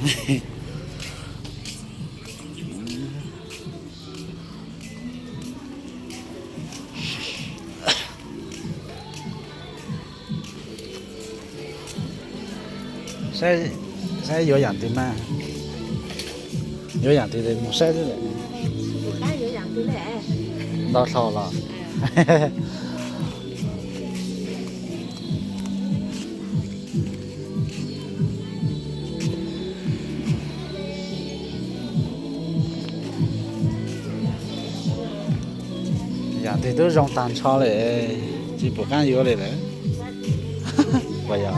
Saib, saib yuav yam twg mas, yuav yam twg mus saib xwb. Ntau hlo los. Yam twg twb zoo tag nrho lawm, tsis pom qab yuav li lawm. Puas yog?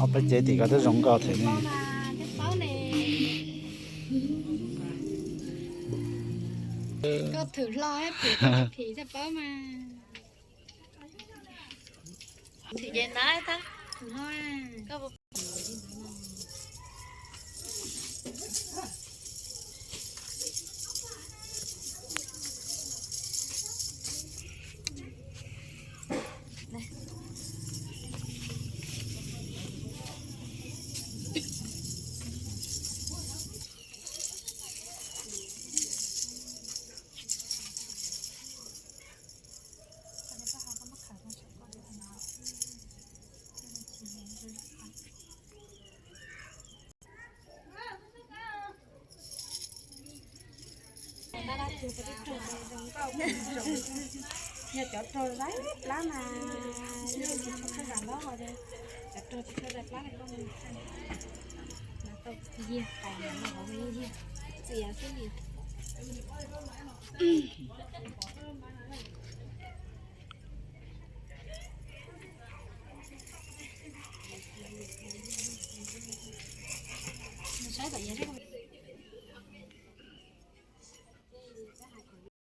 Ob peb cev tim ko twb zoo nkauj thiab ne. Koj thwm hlo, thwm, thwm txhaj paub mas. Thwm ces ntawd tab. Yog cov rog laib plab mas yeej tsis tshua kawg zam loj, cov rog tsis tshua zam plab li koj mus. Txias xwb. Saib tom yav